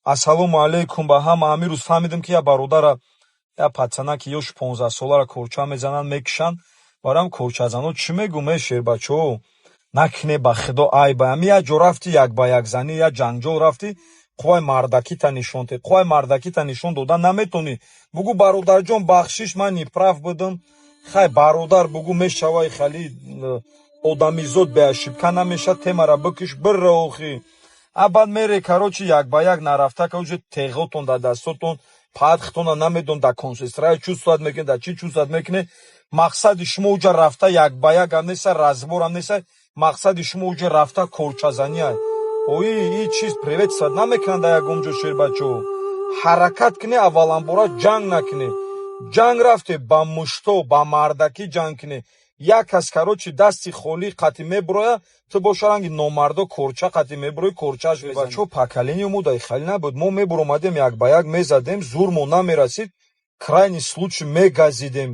Ассалому алайкум ба ҳама. Ҳамин рӯз фаҳмидем, ки я бародара, я пацанаки ёши 15-солара корча мезананд, мекушанд. Бароям корчазано чӣ мегӯм, э, шербачаҳо? Накне, ба худо, айба. Ҳами як ҷо рафтӣ, як ба як занӣ, як ҷанҷол рафтӣ, қувваи мардакита нишон те. Қувваи мардакита нишон дода наметонӣ. Бугӯ: «Бародарҷон, бахшиш, ман неправ будам». Хай, бародар, бугӯ, мешавай, хали одамизод бе ошибка намешад. Темара бикиш, бира охи. А баъд мере, короче, як ба як нарафта, короче, теғотон дар дастотон, падхтона намедон, дар консестрая чувствовать мекунед, дар чӣ чувствовать мекунед. Мақсади шумо уҷа рафта як ба як ам неста, разбор ам неста. Мақсади шумо уҷа рафта корчазания. Ои и чиз приветствовать намекунанд дар ягон ҷо, шербачаҳо. Ҳаракат кунед, авваланбора ҷанг накунед. Ҷанг рафте, ба мушто, ба мардакӣ ҷанг кунед. Як кас, короче, дасти холӣ қатӣ мебуроя, ту боша ранги номардо корча қатӣ мебурои, корчаш мезанӣ. Поколение мо дар хали набуд. Мо мебуромадем, як ба як мезадем, зурмо намерасид, крайний случай мегазидем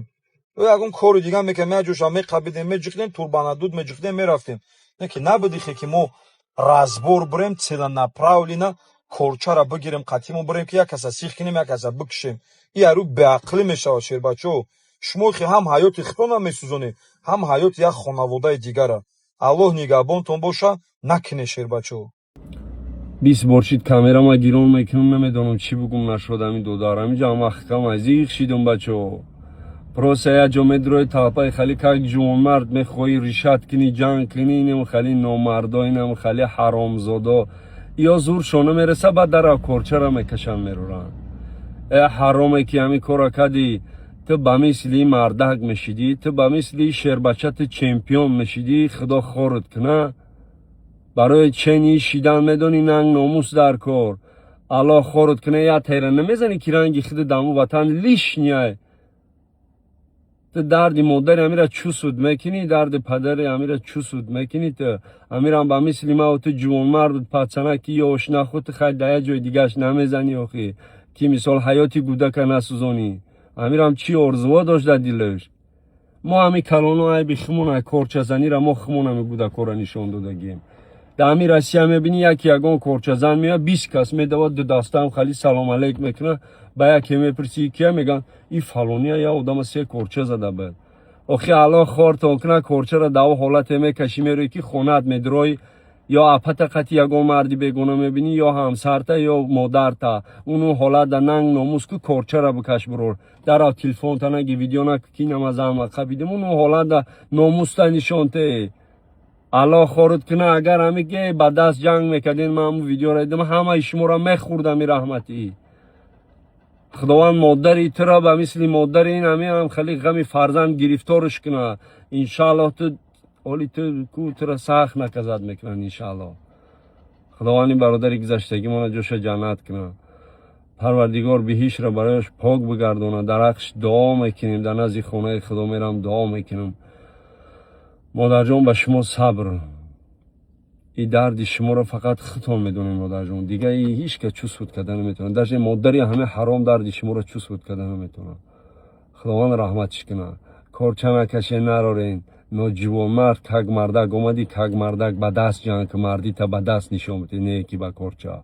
ё ягон кори дигар мекардем, як ҷоша меқабидем, меҷиқидем, турбанадуд меҷиқидем, мерафтем. Не ки набудихе, ки мо разбор бирем, целенаправленно корчара бигирем, қатимо бирем, ки як каса сих кунем, як каса бикушем. И арӯ беақлӣ мешавад, шербачаҳо. Шумо хи ҳам ҳаёти худтона месӯзонед, ҳам ҳаёти як хонаводаи дигара. Аллоҳ нигаҳбонтон боша. Накунед, шербачаҳо. 20 бор шид камерама гирон мекунам, намедонам чӣ бугум. Нашуд ами додар, ҳамиҷа ҳам ҳақиқам зиқ шидум, бачаҳо. Просто як ҷо медурои, толпаи хали как ҷувонмард мехоҳӣ решать кунӣ, ҷанг кунӣ, инам хали номардо, инам хали ҳаромзодо ё зуршона мереса, баъд дара корчара мекашанд, мероранд. Э, ҳароме, ки ҳамин кора кардӣ, ту ба мисли мардак мешидӣ, ту ба мисли шербача, ту чемпион мешидӣ. Худо хорат куна. Барои чени шидан, медонӣ, нанг номус дар кор. Аллоҳ хорат куна. Я тайра намезанӣ, ки ранги худи даму ватан лишний. Ту дарди модари амира чӯ суд мекунӣ, дарди падари амира чӯ суд мекунӣ? Ту амирам ба мисли маву ту ҷувонмард буд, пацанаки ёш нахуд. Ту хай да як ҷои дигаш намезанӣ охи, ки мисол ҳаёти кӯдака насӯзонӣ. Амирам чӣ орзуҳо дошт дар дилаш? Мо ҳами калоно айби химона, корчазанира мо химон ҳами кӯдакҳоро нишон додагием. Дар ҳами Россия мебинӣ, яке ягон корчазан меояд, 20 кас медавад, ду дастаам хали салом алейк мекунад. Ба яке мепурсӣ, кия, мегӯянд, и фалония, я одама се корча зада буд. Охи, аллоҳ хортон кунад. Корчаро дар ҳолате мекашӣ, мерӯӣ, ки хонаат медроӣ, ё апата қати ягон марди бегона мебинӣ, ё ҳамсарта, ё модарта. Уну ҳолат да нанг номус ку, корчара бикаш, бурор, дарав, телефонта наги, видео наку, ки намазам қабидим. Уну ҳолат да номуста нишонте. Аллоҳ хорут куна. Агар ҳами ки ба даст ҷанг мекардин, ман ҳамун видеоро дидам, ҳамаи шуморо мехӯрдам. И раҳматӣ Худованд модари туро ба мисли модари ин ҳами ҳам хеле ғами фарзанд гирифторш кунад, иншааллоҳ. Ту оли ту ку, туро сахт наказать мекунанд, иншааллоҳ. Худованди бародари гузаштагимона ҷоша ҷаннат кунад, Парвардигор биҳишро барояш пок бигардонад. Дар ҳаққш дуо мекунем, дар назди хонаи Худо мерам, дуо мекунам. Модарҷон, ба шумо сабр. И дарди шуморо фақат худтон медонед, модарҷон, дига ҳеҷ кас чувствовать карда наметавонад. Даже модари ҳаме ҳаром дарди шуморо чувствовать карда наметавонад. Худованд раҳматиш кунад. Корча накаше, нарорен. Ноҷувонмард, как мардак омадӣ, как мардак ба даст ҷанг, мардита ба даст нишон бидӣ, не ки ба корча.